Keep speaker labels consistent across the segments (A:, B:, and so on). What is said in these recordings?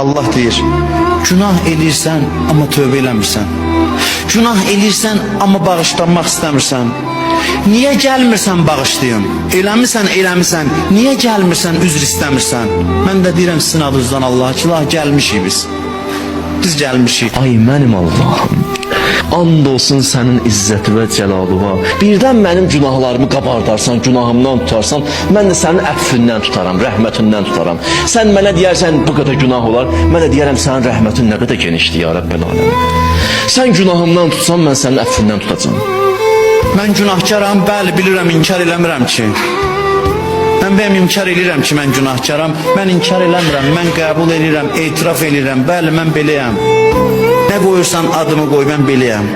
A: Allah deyir, günah eləyirsən, amma tövbə eləmirsən. Günah eləyirsən, amma bağışlanmaq istəmirsən. Niyə gəlmirsən bağışlayım? Eləmisən, eləmisən. Niyə gəlmirsən, üzr istəmirsən? Mən də deyirəm sizin adınızdan Allaha ki, Allah gəlmişik biz. Biz gəlmişik.
B: Ay mənim Allahım. And olsun sənin izzəti və cəlalıva. Birdən mənim günahlarımı qabardarsan, günahımdan tutarsan, mən də sənin əffindən tutaram, rəhmətindən tutaram. Sən mənə deyərsən bu qədər günah olar, mən də deyərəm sənin rəhmətin nə qədər genişdir ya Rəbbəl aləmin. Sən günahımdan tutsan, mən sənin əffindən tutacağam.
A: Mən günahkaram, bəli bilirəm, inkar eləmirəm ki. Mən bəyəm inkar eləyirəm ki, mən günahkaram. Mən inkar eləmirəm, mən qəbul eləyirəm, etiraf eləyirəm. Bəli, mən beləyəm. Nə qoyursan adımı qoy, mən beləyəm.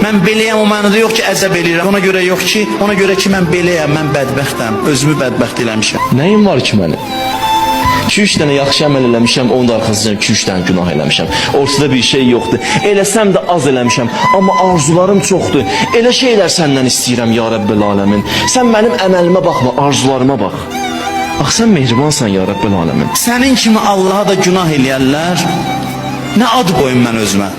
A: Mən beləyəm o mənada yox ki, əzəb eləyirəm. Ona görə yox ki, ona görə ki, mən beləyəm, mən bədbəxtəm. Özümü bədbəxt eləmişəm.
B: Nəyim var ki mənim? 2-3 dənə yaxşı əməl eləmişəm, onun da arxasınca 2-3 dənə günah eləmişəm. Ortada bir şey yoxdur. Eləsəm də az eləmişəm, amma arzularım çoxdur. Elə şeylər səndən istəyirəm ya Rəbbəl aləmin. Sən mənim əməlimə baxma, arzularıma bax. Ax sən mehribansan ya Rəbbəl aləmin.
A: Sənin kimi Allaha da günah eləyərlər. Nə ad qoyum mən özümə?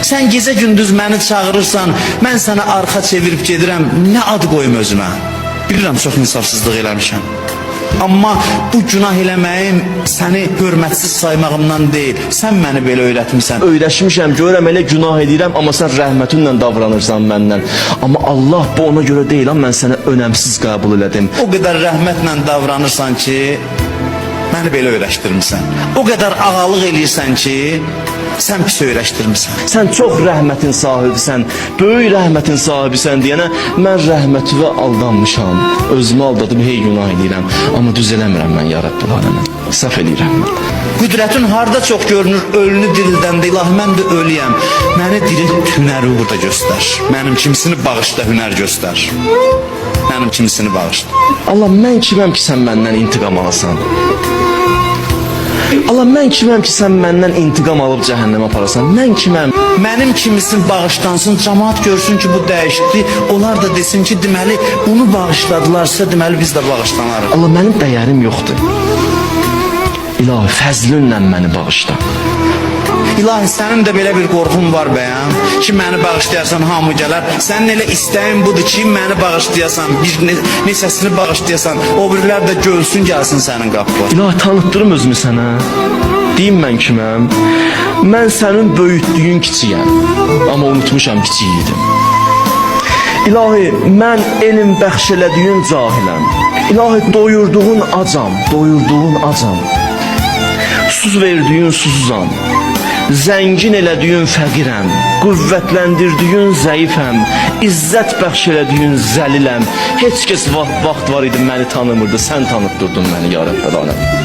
A: Sən gecə gündüz məni çağırırsan, mən sənə arxa çevirib gedirəm. Nə ad qoyum özümə? Bilirəm çox insafsızlıq eləmişəm. Amma bu günah eləməyim səni hörmətsiz saymağımdan deyil. Sən məni belə öyrətmisən.
B: Öyrəşmişəm, görürəm elə günah edirəm, amma sən rəhmətinlə davranırsan məndən. Amma Allah bu ona görə deyil, amma mən sənə önəmsiz qəbul elədim.
A: O qədər rəhmətlə davranırsan ki, məni belə öyrəşdirmisən. O qədər ağalıq eləyirsən ki, sən pis öyrəşdirmisən.
B: Sən çox rəhmətin sahibisən, böyük rəhmətin sahibisən deyənə mən rəhmətivə aldanmışam. Özümü aldadım, hey günah edirəm. Amma düz eləmirəm mən ya Rəbbül aləmin. Səhv eləyirəm mən.
A: Qüdrətin harda çox görünür, ölünü dirildəndə, ilahi mən də ölüyəm. Məni dirilt, hünəri burada göstər. Mənim kimisini bağışla, hünər göstər. Mənim kimisini bağışla.
B: Allah mən kiməm ki sən məndən intiqam alasan? Allah mən kiməm ki sən məndən intiqam alıb cəhənnəmə aparasan? Mən kiməm?
A: Mənim kimisin bağışlansın, cəmaət görsün ki, bu dəyişdi. Onlar da desin ki, deməli bunu bağışladılarsa, deməli biz də bağışlanarıq.
B: Allah mənim dəyərim yoxdur. İlahi fəzlinlə məni bağışla.
A: İlahi sənin də belə bir qorxun var bəyəm ki, məni bağışlayasan hamı gələr. Sənin elə istəyin budur ki, məni bağışlayasan, bir neçəsini bağışlayasan, o birilər də gölsün gəlsin sənin qapına.
B: İlahi tanıtdırım özümü sənə. Deyim mən kiməm? Mən sənin böyütdüyün kiçiyəm. Amma unutmuşam kiçik idim. İlahi, mən elm bəxş elədiyin cahiləm. İlahi, doyurduğun acam, doyurduğun acam. Suz verdiyin susuzam. Zəngin elədiyin fəqirəm, qüvvətləndirdiyin zəifəm, izzət bəxş elədiyin zəliləm. Heç kəs vaxt var idi məni tanımırdı, sən tanıtdırdın məni ya Rəbbəl aləm.